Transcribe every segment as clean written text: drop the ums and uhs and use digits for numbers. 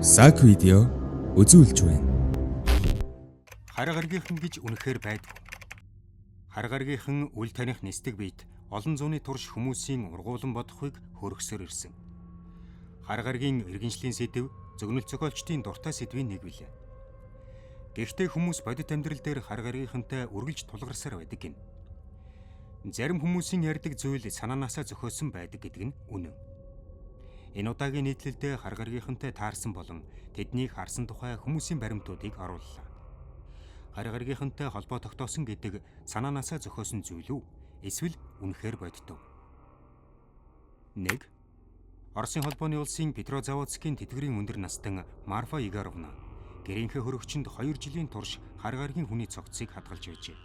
Сак видео үзүүлж байна. Хар гаргийнхан гэж үнэхээр байдгүй. Хар гаргийнхан үл таних нисдэг биет олон зууны турш хүмүүсийн ургуулan бодохыг хөргсөр ирсэн. Хар гаргийн иргэншлийн сэдэв зөгнөл зохиолчдын дуртай сэдвийн нэг билээ. Гэхдээ хүмүүс бодит амьдрал дээр хар гаргийнхантай үргэлж тулгарсаар байдаг гин. Зарим хүмүүсийн ярьдаг зүйл санаанаасаа зохиосон байдаг гэдэг нь үнэн. Энэ удаагийн нийтлэлдээ хар гаргийнхантай таарсан болон тэднийг харсан тухай хүмүүсийн баримтуудыг орууллаа. Хар гаргийнхантай холбоо тогтоосон гэдэг санаанаасаа зохиосон зүйл үү? Эсвэл үнэхээр бодитов? 1. Оросын холбооны улсын Петрозаводскийн тэтгэврийн өндөр настан Марфа Егоровна гэрийнхээ хөрөгчөнд 2 жилийн турш хар гаргийн хүний цогцыг хадгалж байжээ.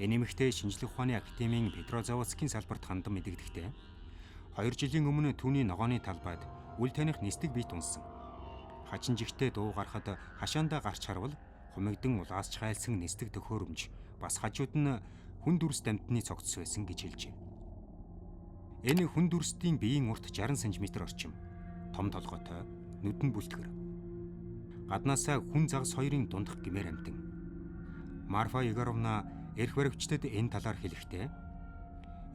Энэ эмэгтэй шинжлэх ухааны академийн Петрозаводскийн салбарт хандан мэдэгдэхдээ 2 жилийн өмнө түүний ногооны талбайд үл таних нисдэг биет унсан. Хачин жигтэй дуу гарахад хашаандаа гарч харвал хумигдан улаасч хайлсан нисдэг төхөөрөмж бас хажууд нь хүн дүрс дамтны цогцс байсан гэж хэлжээ. Энэ хүн дүрстийн биеийн урт 60 см орчим, том толгойтой, нүдэн бүлтгэр. Гаднаасаа хүн загас хоёрын дундах гэмээр амтан. Марфа Егоровна эрх баригчдад энэ талаар хэлэхдээ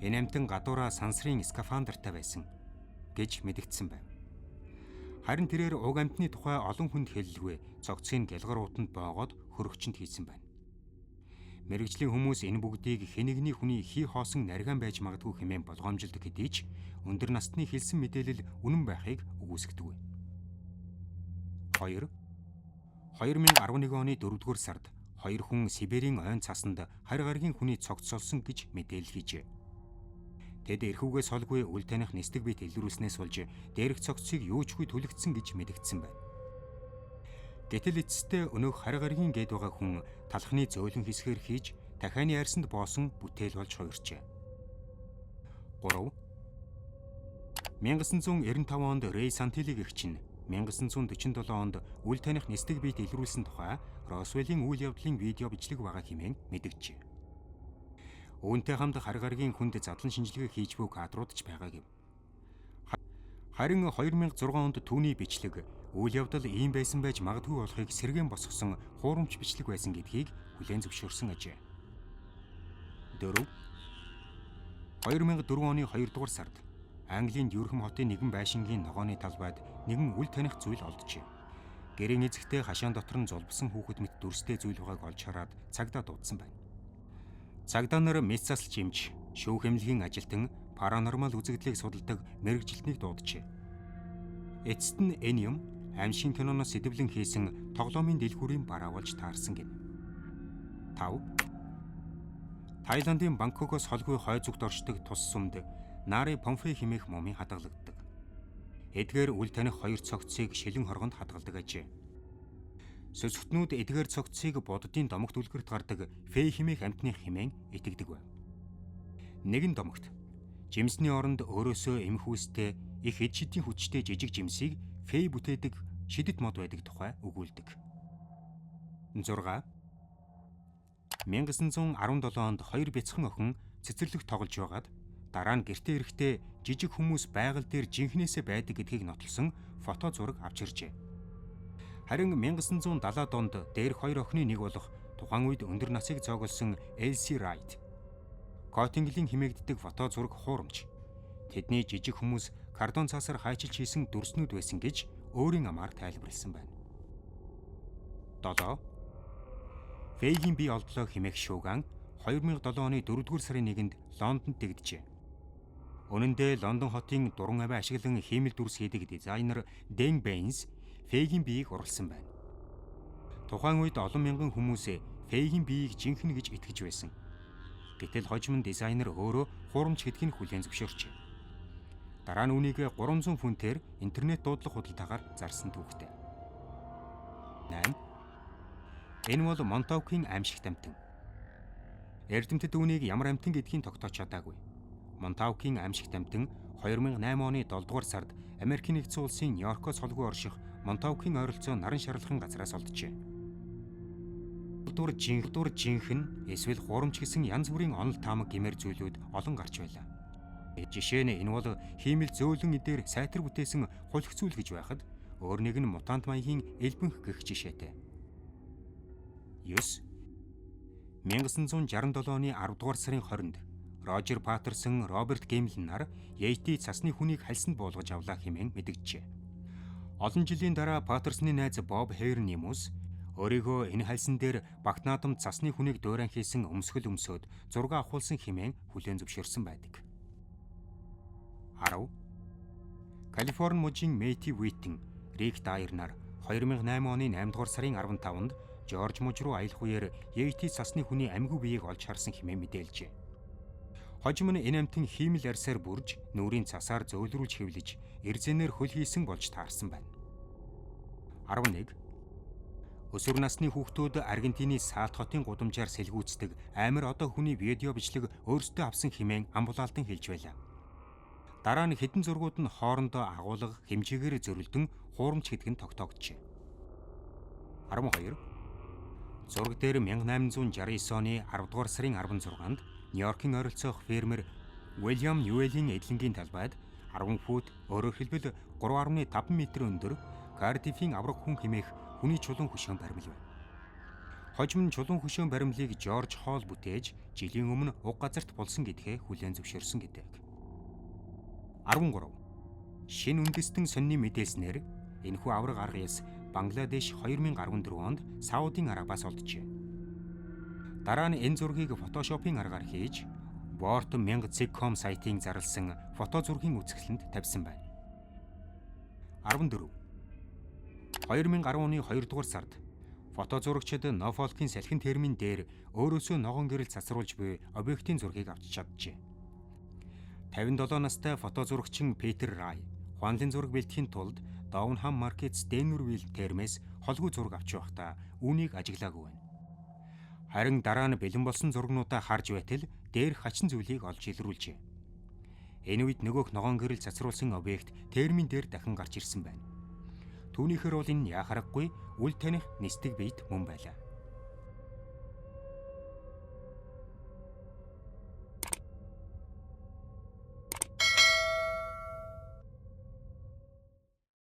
энэ амтан гадуураа сансрын скафандртай байсан гэж мэдэгдсэн байв. Харин тэрээр уг амтны тухай олон хүнд хэлэлгүй цогцыг гялгар уутанд боогоод хөрөгчөнд хийсэн байна. Мэргэжлийн хүмүүс энэ бүгдийг хэнэгний хүний хий хоосон наргаан байж магадгүй хэмээн болгоомжилдог хэдий ч өндөр насны хэлсэн мэдээлэл үнэн байхыг үгүйсгэдэггүй. 2. 2011 оны 4-р сард хоёр хүн Сибирийн ойн цасанд хар гаргийн хүний цогц олсон гэж мэдээлэл хийжээ. Тэд эрхүүгээс холгүй үл таних нисдэг биет илрүүлснээс болж дээрх цогцыг юу ч үгүй түлэгдсэн гэж мэдэгдсэн байна. Гэтэл эцэстээ өнөөх хар гаргийн гээд байгаа хүн талхны зөөлөн хэсгээр хийж дахианы арьсанд боосон бүтээл болж хувирчээ. 3. 1995 онд Рэй Сантилиг эгч нь 1947 онд үл таних нисдэг биет илрүүлсэн тухай Росвеллийн үйл явдлын видео бичлэг байгаа хэмээн мэдэгджээ. Үүнтэй хамт хар гаргийн хүнд задлан шинжилгээ хийж буй кадрууд ч байгаа гэв. Харин 2006 онд түүний бичлэг үйл явдал ийм байсан байж магадгүй болохыг сэргээн босгосон хуурамч бичлэг байсан гэдгийг хүлээн зөвшөөрсөн ажээ. 4. 2004 оны 2 дугаар сард Английн Дюрхэм хотын нэгэн байшингийн ногооны талбайд нэгэн үл таних зүйл олджээ. Гэрийн эзэгтэй хашаан дотор нь зулбсан хүүхэд мэт дүрстэй зүйл байгааг олж хараад цагдаа дуудсан байна. Цагдаа нар мэс засалч эмч, шүүх эмнэлгийн ажилтан, паранормал үзэгдлийг судалдаг мэргэжилтнийг дууджээ. Эцэст нь энэ юм аймшгийн киноноос сэдэвлэн хийсэн тоглоомын дэлгүүрийн бараа болж таарсан гэнэ. 5. Таиландын Бангкокоос холгүй хой зүгт оршдог тус сүмд Нари Помфе хэмээх мумий хадгалагддаг. Эдгээр үл таних хоёр цогцыг шилэн хоргонд хадгалдаг ажээ. Сүсгтнүүд эдгээр цогцыг буддын домогт үлгэрт гардаг Фей хэмээх амьтны хэмээн итгэдэг байв. Нэгэн домогт жимсний оронд өөрөөсөө эмх үүстэй их эд шидийн хүчтэй жижиг жимсийг Фей бүтээдэг шидэт мод байдаг тухай өгүүлдэг. 6. 1917 онд хоёр бяцхан охин цэцэрлэг тоглож байгаад дараа нь гэртээ ирэхдээ жижиг хүмүүс байгаль дээр жинхнээсээ байдаг гэдгийг нотолсон фото зураг авч иржээ. Харин 1970-ад онд дээрх хоёр охины нэг болох тухайн үед өндөр насыг цоогоолсон Элси Райт Котинглийн хэмээгддэг фото зураг хуурамч. Тэдний жижиг хүмүүс картон цаасаар хайчилж хийсэн дүрснүүд байсан гэж өөрийн амаар тайлбарласан байна. 7. Фейгийн бие олдлоо хэмээх шуугиан 2007 оны 4-р сарын 1-нд Лондонд дэгджээ. Үнэн дээр Лондон хотын дуран авиа ашиглан хиймэл дүрс хийдэг дизайнер Дэн Бэйнс Фейгийн биеийг уралсан байна. Тухайн үед олон мянган хүмүүс Фейгийн биеийг жинхэнэ гэж итгэж байсан. Гэтэл хожим нь дизайнер өөрөө хуурамч гэдгийг хүлээн зөвшөөрчээ. Дараа нь үүнийг 300 фунтээр интернет дуудлага худалдаагаар зарсан түүхтэй. 8. Энэ бол Монтаукийн аймшигт амьтан. Эрдэмтэд үүнийг ямар амьтан гэдгийг тогтоож чадаагүй. Монтаукийн аймшигт амьтан 2008 оны 7 дугаар сард Америкийн Нэгдсэн Улсын Нью-Йоркоос холгүй орших Монтаукийн ойролцоо наран шарлагын газраас олджээ. Дур жинхэнэ эсвэл хуурамч гэсэн янз бүрийн онол таамаг гэмээр зүйлүүд олон гарч байлаа. Жишээ нь энэ бол хиймэл зөөлөн эдээр сайтар бүтээсэн хулх зүйл гэж байхад өөр нэг нь мутант маягийн элбэнх гэх жишээтэй. 9. 1967 оны 10 дугаар сарын 20-нд Рожер Паттерсон, Роберт Гемлин нар Йети цасны хүнийг хальсанд буулгаж авлаа хэмээн мэдэгджээ. Олон жилийн дараа Паттерсны найз Боб Хейрнимус өөрийгөө энэ хальсан дээр багт наадам цасны хүнийг дуурайн хийсэн өмсгөл өмсөөд зураг авахулсан хэмээн хүлээн зөвшөөрсөн байдаг. 10. Калифорни мужийн Мэти Витен, Рик Дайер нар 2008 оны 8 дугаар сарын 15-нд Жорж муж руу аялах үеэр Йети цасны хүний амьгүй биеийг олж харсан хэмээн мэдээлжээ. Хожим нь энэ амьтан хиймэл арьсаар бүрж, нүрийн цасаар зөөлрүүлж хэвлэж, эрзэнээр хөл хийсэн болж таарсан байна. 11. Өсвөр насны хүүхдүүд Аргентины Саалт хотын гудамжаар сэлгүүцдэг амар одоо хүний видео бичлэг өөрсдөө авсан хэмээн амбулаалтан хэлж байлаа. Дараа нь хэдэн зургууд нь хоорондоо агуулга хэмжээгээр зөрөлдөн хуурамч гэдэг нь тогтоогджээ. 12. Зураг дээр 1869 оны 10 дугаар сарын 16-нд Нью-Йоркийн ойролцоох фермер Уильям Ньюэлийн эдлэнгийн талбайд 10 фут, өөрөөр хэлбэл 3.5 м өндөр Кардифийн авраг хүн хэмээх хүний чулуун хөшөөн баримл байна. Хожим нь чулуун хөшөөн баримлыг Жорж Холл бүтээж жилийн өмнө уг газарт булсан гэдгээ хүлээн зөвшөөрсөн гэдэг. 13. Шинэ үндэстэн сонины мэдээлснээр энэхүү авраг арга ёс Бангладеш 2014 онд Саудын Арабаас олджээ. Дараа нь энэ зургийг фотошопын аргаар хийж Word 1000.com сайтын зарласан фото зургийн үзэсгэлэнд тавьсан байна. 14. 2010 оны 2 дугаар сард фото зурагчид Нофолкийн салхин термин дээр өөрөөсөө ногоон гэрэл цацруулж буй объектын зургийг авч чаджээ. 57 настай фото зурагчин Питер Рай хуанлын зураг бэлтгэхийн тулд Доунхам Маркетс Денүрвилл термээс холгүй зураг авч байхдаа үүнийг ажиглаагүй байна. Харин дараа нь бэлэн болсон зургнуудаа харж байтал дээрх хачин зүйлийг олж илрүүлжээ. Энэ үед нөгөөх ногоон гэрэл цацруулсан объект термин дээр дахин гарч ирсэн байна. Түүнийхэр бол энэ яа харахгүй үл таних нисдэг биет мөн байлаа.